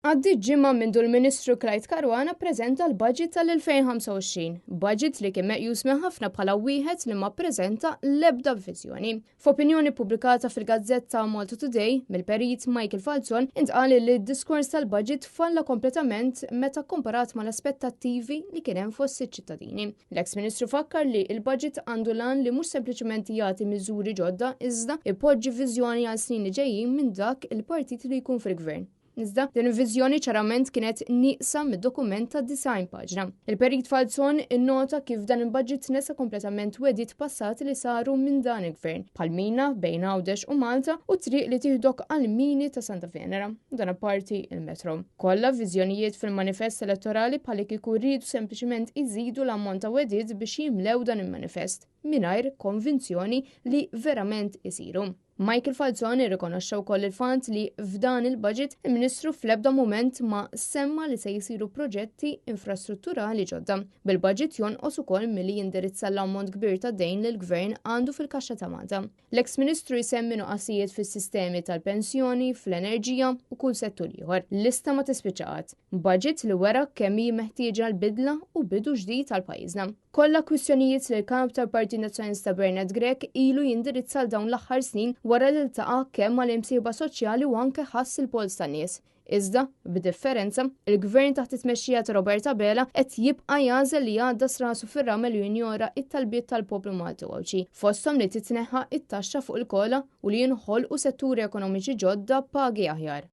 Għaddiet ġimgħa mindu l-Ministru Clyde Caruana ppreżenta l-budget tal-2025, budget li kien meqjus minn ħafna bħala wieħed li ma ppreżenta l-ebda viżjoni. F'opinjoni ppubblikata fil-gazzetta Malta Today mill-Perit Michael Falzon intqal li d-diskors tal-budget falla kompletament meta kkomparat mal-aspettattivi li kien hemm fost iċ-ċittadini. L-eks Ministru fakkar li l-budget għandu l-għan li mhux sempliċement jagħti miżuri ġodda iżda ipoġġi viżjoni għal snin li ġejjin minn dak il-partit li jkun fil-gvern. Iżda, din il-viżjoni ċarament kienet nieqsa mid-dokument ta' 90 paġna. Il-Perit Falzon innota kif dan il-budget nesa kompletament wegħdiet passati li saru minn dan il-gvern, bħal mina bejn Għawdex u Malta u triq li tieħdok għal mini ta' Santa Venera, dan apparti il-metro. Kollha viżjonijiet fil-manifest elettorali bħal kieku riedu sempliċement iżidu l-ammont ta' wegħdiet biex jimlew dan il-manifest, mingħajr konvinzjoni li verament isiru. Michael Falzon irrikonoxxa wkoll il-fatt li f'dan il-budget il-Ministru fl-ebda mument ma semma li se jsiru proġetti infrastrutturali ġodda. Bil-budget jonqos ukoll milli jindirizza l-ammont kbir ta' dejn li l-Gvern għandu fil-kaxxa ta' Malta. L-eks Ministru jsemmi nuqqasijiet fis-sistemi tal-pensjoni, fl-enerġija u kull settur ieħor. Lista ma tispiċċa qatt. Budget li wera kemm hi meħtieġa l-bidla u bidu ġdid għal pajjiżna. Kollha kwistjonijiet li l-Kap tal-Partit Nazzjonalista Bernard Grech ilu jindirizza għal dawn l-aħħar snin wara li ltaqa' kemm mal-imsieħba soċjali u anke ħass il-polz tan-nies. Iżda, b'differenza, il-Gvern taħt it-tmexxija ta' Robert Abela qed jibqa' jagħżel li jgħaddas rasu fir-ramel u jinjora t-talbiet tal-poplu Malti u Għawdxi, fosthom li titneħħa t-taxxa fuq il-kola u li jinħolqu setturi ekonomiċi ġodda b'pagi aħjar.